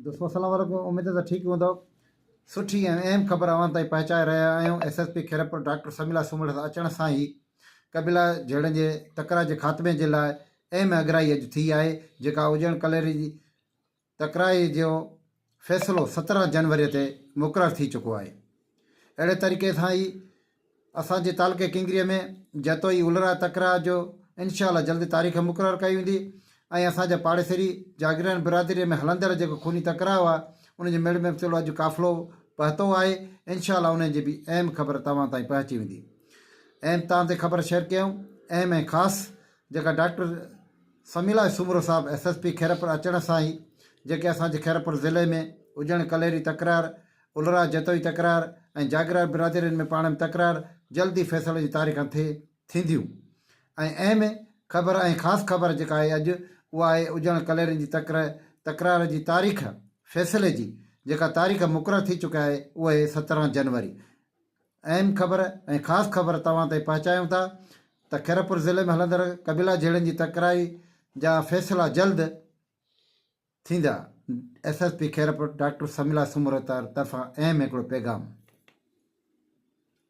دوستو السلام عليڪم اميد ته ٺيڪ هوندؤ سٺي ۽ اهم خبر اوهان تائين پهچائي رهيا آهيون S S P Khairpur doctor Samila Soomro سان اچڻ سان ئي قبيلا جهيڙن جي تڪرار جي خاتمي جي لاء اهم اڳرائي اڄ ٿي آهي جيڪا اجڻ ڪليري جي تڪراري جو فيصلو 17 جنوري تي مقرر ٿي چڪو آهي. اهڙي طريقي سان ئي اسان جي تعلقي ڪنگريء ۾ جتوئي الرا تڪرار جو انشاء الله جلد تاريخ مقرر ڪئي ويندي ۽ اسان جا پاڙيسري جاگيراڻي برادريء ۾ هلندڙ جيڪو خوني تڪرار آهي ان جي ميڙ ۾ به اڄ قافلو پهتو آهي انشاء الله انهي جي به اهم خبر توهان تائين پهچي ويندي. اهم توهان تي خبر شيئر ڪيائون اهم ۽ خاص جيڪا ڊاڪٽر سميلا سومرو صاحب ايس ايس پي خيرپور اچڻ سان ئي جيڪي اسان جي خيرپور ضلعي ۾ اجڻ ڪليري تڪرار، الرا جتوئي تڪرار ۽ جاگيرار برادرين ۾ پاڻ ۾ تڪرار جلد ئي فيصلي جي تاريخن ٿي ٿينديون ۽ اهم خبر ۽ خاص خبر جيڪا آهي اڄ اها آهي اجڻ ڪليرين جي تڪرار جي تاريخ فيصلي جي جيڪا تاريخ مقرر ٿي چڪي آهي اها آهي 17 جنوري اهم خبر ۽ خاص خبر توهان تائين پهچايون ٿا ته خيرپور ضلعي ۾ هلندڙ قبيلا جهيڙن جي تڪراري جا فيصلا جلد ٿيندا، S S P Khairpur doctor Samila Soomro طرفان اهم هڪڙو پيغام.